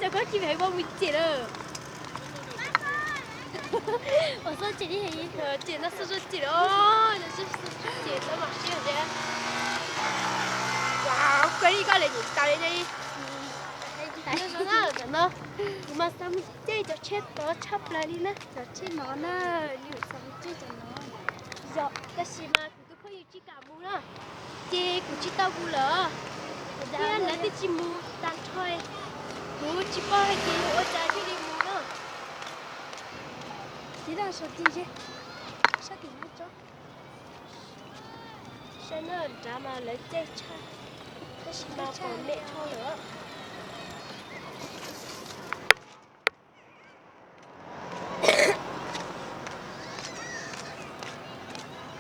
Cov koj tsis vim hais ua mus cem lawm. Ua xoj cem li, cem no xoj xoj cem lawm, xoj xoj cem tau mam siab tias. Ua, koj li koj le nim tas li ne. Tam no kuv mas xav mus caij cov tsheb tod tshaj plaws li na. Cov tsheb no na, yus xav mus caij cov no. Yog, tab sis mas kuv tus phooj ywg tsis kam mus na, ces kuv tsis tau mus lawm. Thiab lawv twb tsis mus tag nrho, kuv tsis paub hais tias yuav ua cas thiaj li mus na. Saib na, nrad mas lawv caij tshaj, tab sis mas pom me dhau lawm.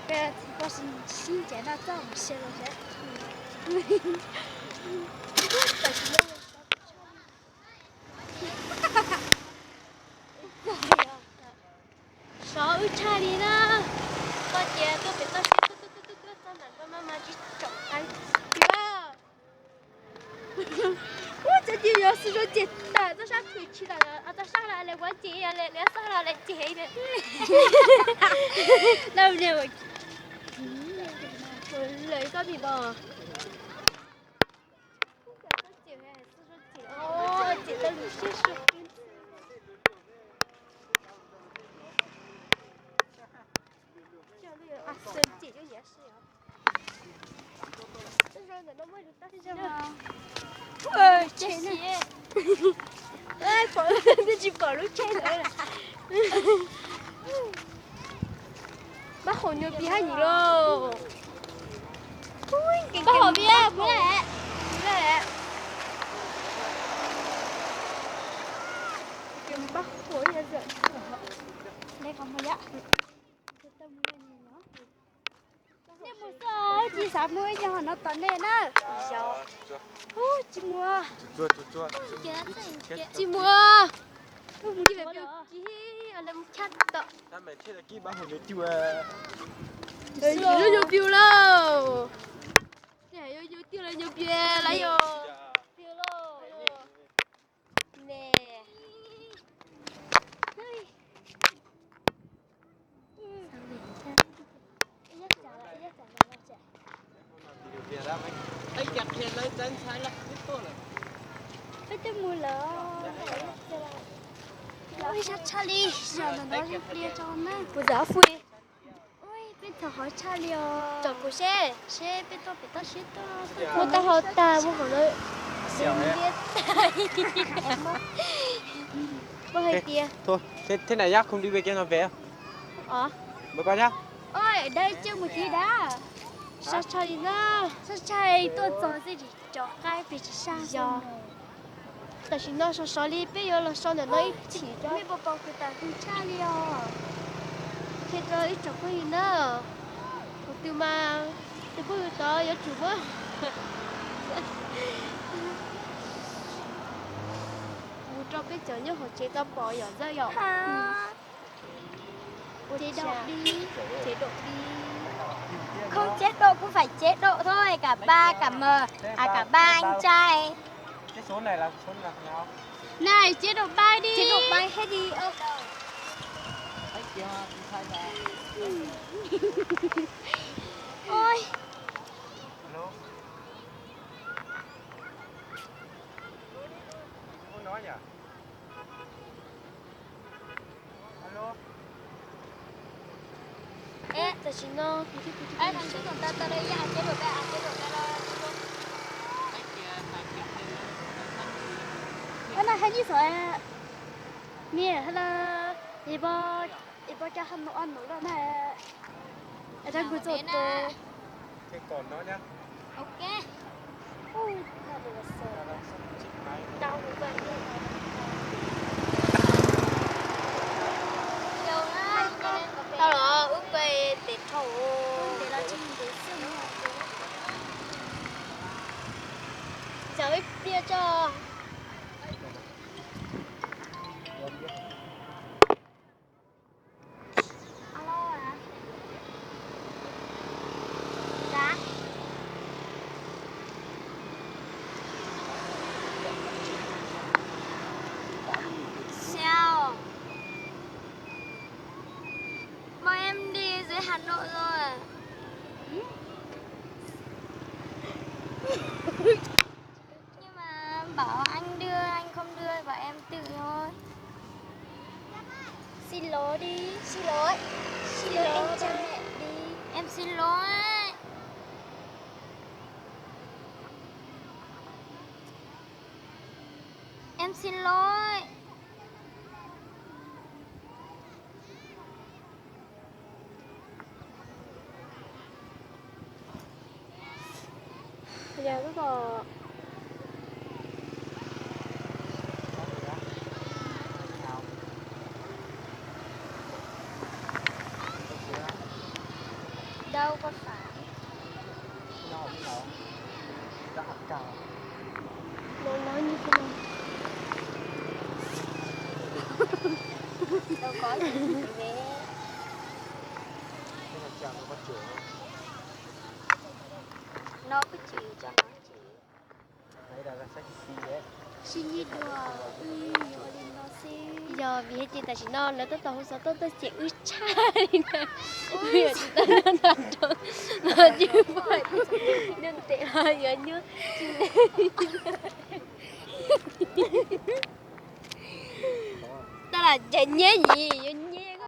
Peb txiv poj sib ncav noj txoj mus sia los seb. Sov wb tshaj li na. Koj tias tuaj pem toj siab tuaj tuaj tuaj tuaj txog ntawm koj maj mam tsis tsom qab. Ua cas cia yuav xu zog ces tawm txoj sab thwm tsis tawm txoj sab hla le kuav ces le le txoj hla le ces lawm koj mi bos. Tsis pom lub tsheb lawm. Npaj hauv nyuag pis haj yim lauj. Npaj hauv pis kuv lawm. Npaj hauv. Nej mus xwb, tsis xav mus ib nyuag no tom nej na. Tsis mus. Tsis mus. Mus mus lub nyuag piu lauj. Nyuag piu lawm, nyuag piu lawm yog. Ne. Peb twb mus lawm. Sab tshaj li, zaum no pliag tso na. Kuv zam fui. Peb txog hov tshaj li os. Tsom kuv seb. Seb peb tuaj pem toj siab tuaj. Muaj taub hau tag muaj hauv lawm. Muaj hais tias. Thế này nhá, không đi bên kia, ngồi về. Ôi, đây chưa một tí đã. Sab tshaj li na. Sab tshaj tuaj txog xwb tsis tso qaib pes tsis sab. Yog. Tam sim no sov sov li peb yuav los so ntawm no ib chim. Mej puas pom kuv tam tus tshaj li os? Qhia rau ib tsoom phooj ywg na. Kuv tus mas, tus phooj ywg tod yuav tsum muab mus rau peb cov nyob hauv tsev tau pom yom, Ntxawg yom. Chế độ đi. Chế độ đi. Không chế độ cũng phải chế độ thôi, cả ba cả mờ, à, cả ba anh trai. Cái số này là số nào nhỉ? Này, chế độ bay đi. Chế độ bay hết đi. Ơ. Ôi. Hello. Không nói nhỉ? Alo. Ê, tam sim no kuv thiab kuv tus phooj ywg sawv daws no hais ib xov, niam hais los es pos, es pos cov hais nus o nus loj na, es rau kuv txog tus. Tau los wb pais tes rhau. Txav ib pliag tso. Không đưa, anh không đưa, bảo em tự thôi. Xin lỗi đi. Xin lỗi. Xin lỗi anh chàng hẹn đi. Em xin lỗi. Em xin lỗi. Giờ có còn đâu có phải. Nó nói như thế nào? Đâu có gì bé. Nó cứ chịu cho nó chịu. Suy nghĩ đùa, ui, ua li no xwb. Yog vim hais tias tam sim no lawv tab tom hu xov tooj tuaj ces wb tshaj li na. Wb yuav tsis tau nyob nram nroog no ces nyob ntev los yuav nyuaj tsis ntev. Tab lam ncaim nyiab yim yuav